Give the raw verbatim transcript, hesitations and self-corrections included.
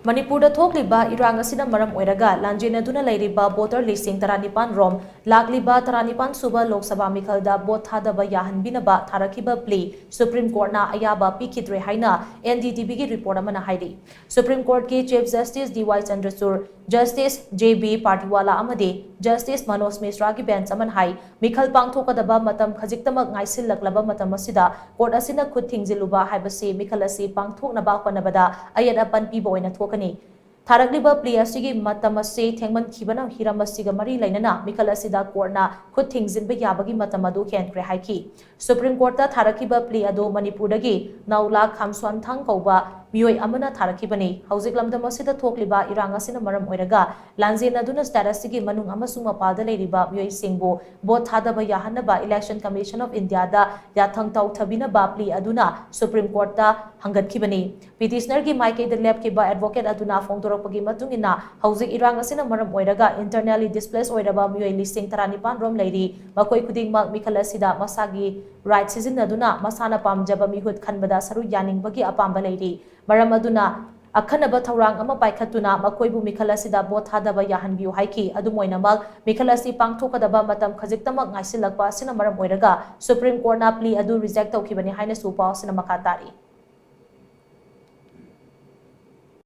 ꯃꯅꯤꯄꯨꯔꯗ ꯊꯣꯛꯂꯤꯕ ꯏꯔꯥꯡ ꯑꯁꯤꯅ ꯃꯔꯝ ꯑꯣꯏꯔꯒ ꯂꯥꯟꯖꯦꯟꯅꯗꯨꯅ ꯂꯩꯔꯤꯕ ꯚꯣꯇꯔ ꯂꯤꯁꯤꯡ ꯇꯔꯥꯅꯤꯄꯥꯟ ꯔꯣꯝ ꯂꯥꯛꯂꯤꯕ ꯇꯔꯥꯅꯤꯄꯥꯟ ꯁꯨꯕ ꯂꯣꯛ ꯁꯚꯥ ꯃꯤꯈꯜꯗ ꯚꯣꯠ ꯊꯥꯗꯕ ꯌꯥꯍꯟꯕꯤꯅꯕ ꯊꯥꯔꯛꯈꯤꯕ ꯄ꯭ꯂꯤ ꯁꯨꯄ꯭ꯔꯤꯝ ꯀꯣꯔꯠꯅ ꯑꯌꯥꯕ ꯄꯤꯈꯤꯗ꯭ꯔꯦ ꯍꯥꯏꯅ ꯑꯦꯟ ꯗꯤ ꯇꯤ ꯚꯤꯒꯤ ꯔꯤꯄꯣꯔꯠ ꯑꯃꯅ ꯍꯥꯏꯔꯤ꯫ ꯁꯨꯄ꯭ꯔꯤꯝ ꯀꯣꯔꯠꯀꯤ ꯆꯤꯐ ꯖꯁꯇꯤꯁ ꯗꯤ ꯋꯥꯏ ꯆꯟꯗ꯭ꯔꯆꯨꯔ, ꯖꯁꯇꯤꯁ ꯖꯦ ꯕꯤ ꯄꯥꯔꯇꯤꯋꯥꯂꯥ ꯑꯃꯗꯤ ꯖꯁꯇꯤꯁ ꯃꯅꯣꯖ ꯃꯤꯁ꯭ꯔꯥꯒꯤ ꯕꯦꯟꯆ ꯑꯃꯅ ꯍꯥꯏ, ꯃꯤꯈꯜ ꯄꯥꯡꯊꯣꯛꯀꯗꯕ ꯃꯇꯝ ꯈꯖꯤꯛꯇꯃꯛ ꯉꯥꯏꯁꯤꯜꯂꯛꯂꯕ ꯃꯇꯝ ꯑꯁꯤꯗ ꯀꯣꯔꯠ ꯑꯁꯤꯅ ꯈꯨꯠ ꯊꯤꯡꯖꯤꯜꯂꯨꯕ ꯍꯥꯏꯕꯁꯤ ꯃꯤꯈꯜ ꯑꯁꯤ ꯄꯥꯡꯊꯣꯛꯅꯕ ꯍꯣꯠꯅꯕꯗ ꯑꯌꯦꯠ ꯑꯄꯟ ꯄꯤꯕ ꯑꯣꯏꯅ ꯊꯣꯛꯀꯅꯤ꯫ ꯊꯥꯔꯛꯂꯤꯕ ꯄ꯭ꯂꯤ ꯑꯁꯤꯒꯤ ꯃꯇꯝ ꯑꯁꯤ ꯊꯦꯡꯃꯟꯈꯤꯕꯅ ꯍꯤꯔꯝ ꯑꯁꯤꯒ ꯃꯔꯤ ꯂꯩꯅꯅ ꯃꯤꯈꯜ ꯑꯁꯤꯗ ꯀꯣꯔꯠꯅ ꯈꯨꯠ ꯊꯤꯡꯖꯤꯟꯕ ꯌꯥꯕꯒꯤ ꯃꯇꯝ ꯑꯗꯨ ꯍꯦꯟꯈ꯭ꯔꯦ ꯍꯥꯏꯈꯤ꯫ ꯁꯨꯄ꯭ꯔꯤꯝ ꯀꯣꯔꯠꯇ ꯊꯥꯔꯛꯈꯤꯕ ꯄ꯭ꯂꯤ ꯑꯗꯨ ꯃꯅꯤꯄꯨꯔꯗꯒꯤ ꯅꯥꯎꯂꯥ ꯈꯥꯝꯁ꯭ꯋꯥꯟꯊꯥꯡ ꯀꯧꯕ ꯃꯤꯑꯣꯏ ꯑꯃꯅ ꯊꯥꯔꯛꯈꯤꯕꯅꯤ꯫ ꯍꯧꯖꯤꯛ ꯂꯝꯗꯝ ꯑꯁꯤꯗ ꯊꯣꯛꯂꯤꯕ ꯏꯔꯥꯡ ꯑꯁꯤꯅ ꯃꯔꯝ ꯑꯣꯏꯔꯒ ꯂꯥꯟꯖꯦꯟꯅꯗꯨꯅ ꯁ꯭ꯇꯦꯠ ꯑꯁꯤꯒꯤ ꯃꯅꯨꯡ ꯑꯃꯁꯨꯡ ꯃꯄꯥꯜꯗ ꯂꯩꯔꯤꯕ ꯃꯤꯑꯣꯏꯁꯤꯡꯕꯨ ꯚꯣꯠ ꯊꯥꯗꯕ ꯌꯥꯍꯟꯅꯕ Election Commission of Indiaꯗ ꯌꯥꯊꯪ ꯇꯧꯊꯕꯤꯅꯕ ꯄ꯭ꯂꯤ ꯑꯗꯨꯅ ꯁꯨꯄ꯭ꯔꯤꯝ ꯀꯣꯔꯠꯇ ꯍꯪꯒꯠꯈꯤꯕꯅꯤ꯫ ꯄꯤꯇꯤꯁꯅꯔꯒꯤ ꯃꯥꯏꯀꯩꯗ ꯂꯦꯞꯈꯤꯕ ꯑꯦꯗꯚꯣꯀꯦꯠ ꯑꯗꯨꯅ ꯐꯣꯡꯗꯣꯔꯛꯄꯒꯤ ꯃꯇꯨꯡ ꯏꯟꯅ, ꯍꯧꯖꯤꯛ ꯏꯔꯥꯡ ꯑꯁꯤꯅ ꯃꯔꯝ ꯑꯣꯏꯔꯒ internally displace ꯑꯣꯏꯔꯕ ꯃꯤꯑꯣꯏ ꯂꯤꯁꯤꯡ ꯇꯔꯥꯅꯤꯄꯥꯟ ꯔꯣꯝ ꯂꯩꯔꯤ꯫ ꯃꯈꯣꯏ ꯈꯨꯗꯤꯡꯃꯛ ꯃꯤꯈꯜ ꯑꯁꯤꯗ ꯃꯁꯥꯒꯤ right ꯁꯤꯖꯤꯟꯅꯗꯨꯅ ꯃꯁꯥꯅ ꯄꯥꯝꯖꯕ ꯃꯤꯍꯨꯠ ꯈꯟꯕꯗ ꯁꯔꯨꯛ ꯌꯥꯅꯤꯡꯕꯒꯤ ꯑꯄꯥꯝꯕ ꯂꯩꯔꯤ꯫ ꯃꯔꯝ ꯑꯗꯨꯅ ꯑꯈꯟꯅꯕ ꯊꯧꯔꯥꯡ ꯑꯃ ꯄꯥꯏꯈꯠꯇꯨꯅ ꯃꯈꯣꯏꯕꯨ ꯃꯤꯈꯜ ꯑꯁꯤꯗ ꯚꯣꯠ ꯊꯥꯗꯕ ꯌꯥꯍꯟꯕꯤꯌꯨ ꯍꯥꯏꯈꯤ꯫ ꯑꯗꯨꯝ ꯑꯣꯏꯅꯃꯛ, ꯃꯤꯈꯜ ꯑꯁꯤ ꯄꯥꯡꯊꯣꯛꯀꯗꯕ ꯃꯇꯝ ꯈꯖꯤꯛꯇꯃꯛ ꯉꯥꯏꯁꯤꯜꯂꯛꯄ ꯑꯁꯤꯅ ꯃꯔꯝ ꯑꯣꯏꯔꯒ ꯁꯨꯄ꯭ꯔꯤꯝ ꯀꯣꯔꯠꯅ ꯄ꯭ꯂꯤ ꯑꯗꯨ ꯔꯤꯖꯦꯛ ꯇꯧꯈꯤꯕꯅꯤ ꯍꯥꯏꯅꯁꯨ ꯄꯥꯎ ꯑꯁꯤꯅ ꯃꯈꯥ ꯇꯥꯔꯤ꯫